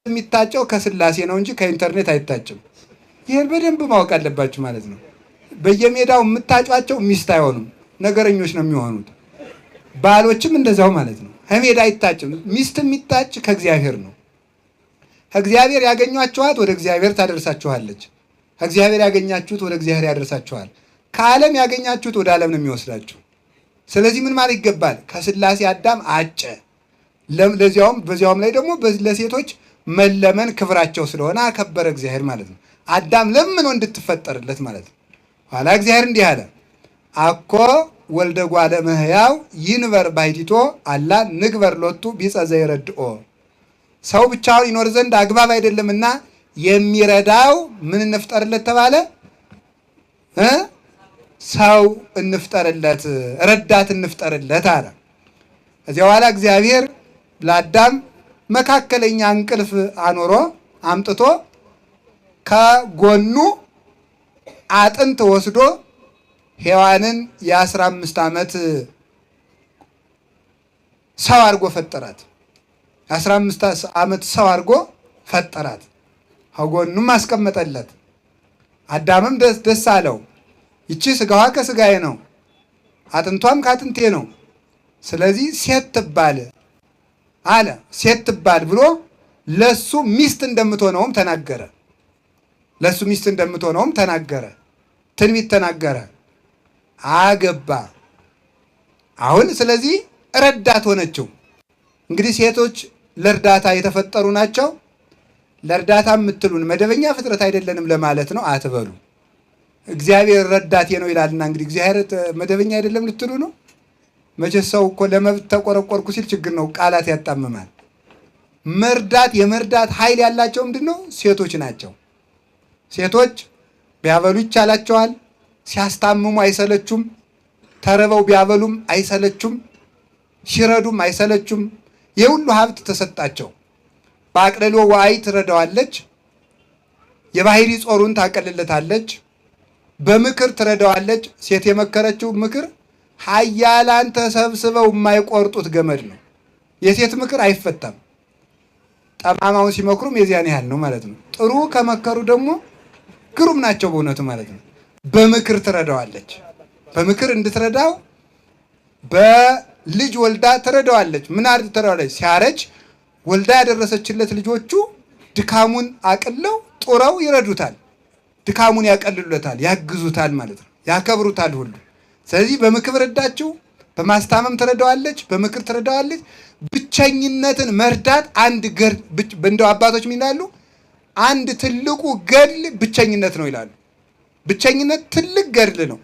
የሚታጨው ከስላሴ ነው እንጂ ከኢንተርኔት አይታጭም። ይህን በደንብ ማወቅ አለባችሁ ማለት ነው። በየሜዳው የምታጯቸው ሚስት አይሆኑም፣ ነገረኞች ነው የሚሆኑት። ባሎችም እንደዛው ማለት ነው። ከሜዳ አይታጭም። ሚስት የሚታጭ ከእግዚአብሔር ነው። ከእግዚአብሔር ያገኟችኋት ወደ እግዚአብሔር ታደርሳችኋለች። ከእግዚአብሔር ያገኛችሁት ወደ እግዚአብሔር ያደርሳችኋል። ከዓለም ያገኛችሁት ወደ ዓለም ነው የሚወስዳችሁ። ስለዚህ ምን ማለት ይገባል? ከስላሴ አዳም አጨ። ለዚያውም በዚያውም ላይ ደግሞ ለሴቶች መለመን ክብራቸው ስለሆነ አከበረ እግዚአብሔር ማለት ነው። አዳም ለምኖ እንድትፈጠርለት ማለት ነው። ኋላ እግዚአብሔር እንዲህ አለ፣ አኮ ወልደ እጓለ እመሕያው ይንበር ባሕቲቶ አላ ንግበር ሎቱ ቢጸ ዘይረድኦ። ሰው ብቻውን ይኖር ዘንድ አግባብ አይደለምና የሚረዳው ምን እንፍጠርለት ተባለ? ሰው እንፍጠርለት፣ ረዳት እንፍጠርለት አለ። እዚያ በኋላ እግዚአብሔር ለአዳም መካከለኛ እንቅልፍ አኖሮ አምጥቶ ከጎኑ አጥንት ወስዶ ሔዋንን የ15 ዓመት ሰው አድርጎ ፈጠራት። የ15 ዓመት ሰው አድርጎ ፈጠራት። ከጎኑም አስቀመጠለት። አዳምም ደስ አለው። ይቺ ስጋዋ ከስጋዬ ነው፣ አጥንቷም ከአጥንቴ ነው። ስለዚህ ሴት ትባል አለ። ሴት ትባል ብሎ ለሱ ሚስት እንደምትሆነውም ተናገረ። ለሱ ሚስት እንደምትሆነውም ተናገረ። ትንቢት ተናገረ። አገባ። አሁን ስለዚህ ረዳት ሆነችው። እንግዲህ ሴቶች ለእርዳታ የተፈጠሩ ናቸው። ለእርዳታ የምትሉን መደበኛ ፍጥረት አይደለንም ለማለት ነው አትበሉ። እግዚአብሔር ረዳቴ ነው ይላልና እንግዲህ እግዚአብሔር መደበኛ አይደለም ልትሉ ነው? መቼ ሰው እኮ ለመብት ተቆረቆርኩ ሲል ችግር ነው፣ ቃላት ያጣምማል። መርዳት የመርዳት ኃይል ያላቸው ምንድን ነው? ሴቶች ናቸው። ሴቶች ቢያበሉ ይቻላቸዋል። ሲያስታምሙ አይሰለቹም። ተርበው ቢያበሉም አይሰለቹም። ሲረዱም አይሰለቹም። የሁሉ ሀብት ተሰጣቸው። በአቅልሎ ዋይ ትረዳዋለች። የባህሪ ጾሩን ታቀልለታለች። በምክር ትረዳዋለች። ሴት የመከረችው ምክር ኃያላን ተሰብስበው የማይቆርጡት ገመድ ነው። የሴት ምክር አይፈታም። ጠማማውን ሲመክሩም የዚያን ያህል ነው ማለት ነው። ጥሩ ከመከሩ ደግሞ ግሩም ናቸው በእውነቱ ማለት ነው። በምክር ትረዳዋለች። በምክር እንድትረዳው በልጅ ወልዳ ትረዳዋለች። ምን አድርግ ትረዳዋለች? ሲያረጅ ወልዳ ያደረሰችለት ልጆቹ ድካሙን አቅለው ጡረው ይረዱታል። ድካሙን ያቀልሉለታል፣ ያግዙታል ማለት ነው። ያከብሩታል ሁሉ። ስለዚህ በምክር ረዳችው፣ በማስታመም ትረዳዋለች፣ በምክር ትረዳዋለች። ብቸኝነትን መርዳት አንድ ገር እንደው አባቶች ምን ይላሉ? አንድ ትልቁ ገድል ብቸኝነት ነው ይላሉ። ብቸኝነት ትልቅ ገድል ነው።